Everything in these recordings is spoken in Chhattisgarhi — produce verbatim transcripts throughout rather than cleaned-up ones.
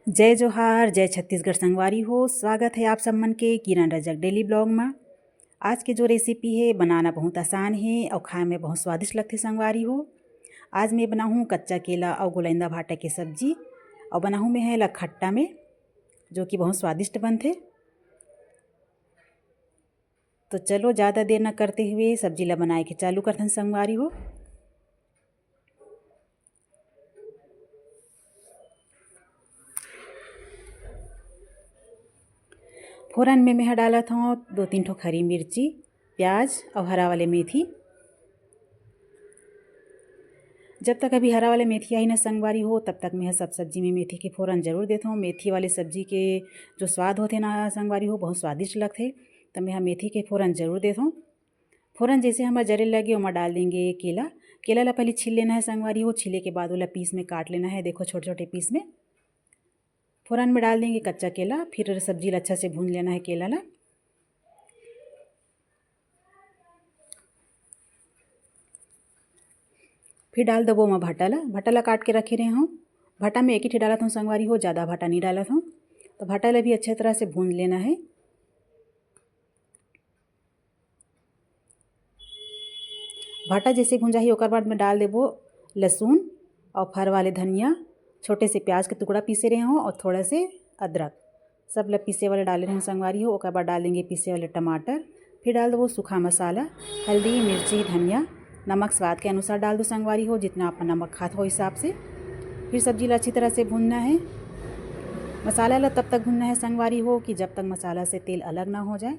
जय जोहार, जय छत्तीसगढ़ संगवारी हो। स्वागत है आप सब मन के किरण रजक डेली ब्लॉग में। आज के जो रेसिपी है, बनाना बहुत आसान है और खाए में बहुत स्वादिष्ट लगथे संगवारी हो। आज मैं बनाहूँ कच्चा केला और गोलैंदा भाटा के सब्जी, और बनाहूँ मैं है ला खट्टा में, जो कि बहुत स्वादिष्ट बनथे। तो चलो, ज़्यादा देर न करते हुए सब्जी ला बनाए के चालू करथन संगवारी हो। फोरन में मैं डालत हूँ दो तीन ठो हरी मिर्ची, प्याज और हरा वाले मेथी। जब तक अभी हरा वाले मेथी आही ना संगवारी हो, तब तक मैं सब सब्जी में मेथी के फोरन जरूर देत हूँ। मेथी वाले सब्जी के जो स्वाद होथे ना संगवारी हो, बहुत स्वादिष्ट लगथे। तो मैं मेथी के फोरन जरूर देत हूँ। फोरन जैसे हमर जरे लगे, ओमा डाल देंगे केला। केला ला पहले छील लेना है संगवारी हो। छीले के बाद ओला पीस में काट लेना है, देखो, छोटे छोटे पीस में। फोरन में डाल देंगे कच्चा केला। फिर सब्जी ला अच्छा से भून लेना है केला ला। फिर डाल देबो ओमा भाटा ला। भाटा ला काट के रखे रहे हूँ। भाटा में एक ही ठे डालत हूँ संगवारी हो, ज़्यादा भाटा नहीं डालत हूँ। तो भाटा ला भी अच्छे तरह से भून लेना है। भाटा जैसे भुंजाही, ओकर बाद में डाल देबो लहसुन और फर वाले धनिया, छोटे से प्याज के टुकड़ा पीसे रहे हूँ और थोड़ा से अदरक, सब ल पीसे वाले डाले रहे हूँ संगवारी हो। ओकर बाद डाल देंगे पीसे वाले टमाटर, फिर डाल देबो सूखा मसाला, हल्दी, मिर्ची, धनिया, नमक स्वाद के अनुसार डाल दो संगवारी हो, जितना आप नमक खात हो हिसाब से। फिर सब्जी ला अच्छी तरह से भूनना है। मसाला ला तब तक भूनना है संगवारी हो कि जब तक मसाला से तेल अलग ना हो जाए।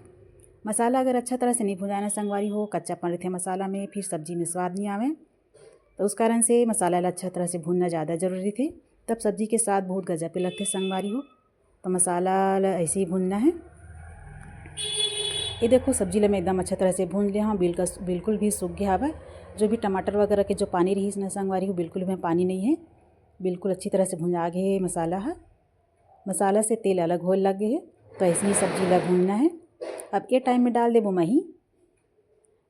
मसाला अगर अच्छा तरह से नहीं भुंजाए ना संगवारी हो, कच्चापन रहिथे मसाला में, फिर सब्जी में स्वाद नहीं आवे। तो उस कारण से मसाला ला अच्छा तरह से भूनना ज़्यादा जरूरी थे, तब सब्जी के स्वाद बहुत गजब के लगथे संगवारी हो। तो मसाला ला ऐसे ही भूनना है। ये देखो, सब्जी ला मैं एकदम अच्छा तरह से भून लिया हूँ, बिल्कुल, बिल्कुल भी सूख गया हवा। जो भी टमाटर वगैरह के जो पानी रही ना संगवारी हो, बिल्कुल भी पानी नहीं है, बिल्कुल अच्छी तरह से भुंजा गए है मसाला है। मसाला से तेल अलग होए लग गए है। तो ऐसे ही सब्जी ला भूनना है। अब ये टाइम में डाल देबो मही।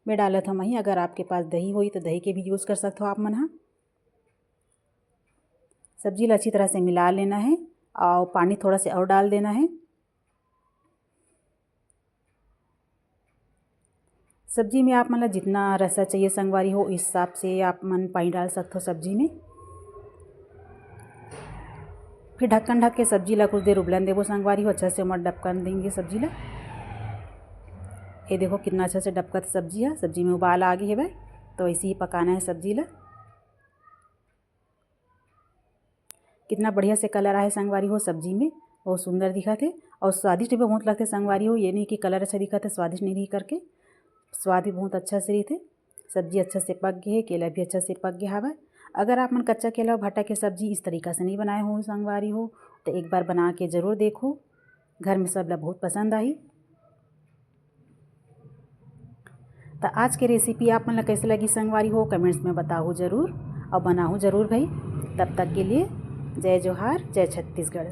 मैं डालत हूँ मही। अगर आपके पास दही होई तो दही के भी यूज़ कर सकते हो आप मन हा। सब्जी ला अच्छी तरह से मिला लेना है और पानी थोड़ा से और डाल देना है। सब्जी में आप मन ला जितना रसा चाहिए संगवारी हो, इस हिसाब से आप मन पानी डाल सकते हो सब्जी में। फिर ढक्कन ढक के सब्जी ला कुछ देर उबलन देबो संगवारी हो, अच्छा से ओमा डबकन देंगे सब्जी ला। ये देखो कितना अच्छा से डबकत सब्जी है, सब्जी में उबाल आ गई है भाई। तो ऐसे ही पकाना है सब्जी ला। कितना बढ़िया से कलर आए संगवारी हो सब्जी में, बहुत सुंदर दिखत है और स्वादिष्ट भी बहुत लगते संगवारी हो। ये नहीं कि कलर अच्छा दिखत है, स्वादिष्ट नहीं रही करके, स्वाद भी बहुत अच्छा से रहिथे। सब्जी अच्छा से पक गई है, केला भी अच्छा से पक गया हवा। अगर आप मन कच्चा केला और भाटा के सब्जी इस तरीका से नहीं बनाए हो संगवारी हो, तो एक बार बना के जरूर देखो, घर में सब ला बहुत पसंद आई। तो आज के रेसिपी आप मन ला कैसे लगी संगवारी हो, कमेंट्स में बताओ जरूर और बनाओ जरूर भाई। तब तक के लिए जय जोहार, जय छत्तीसगढ़।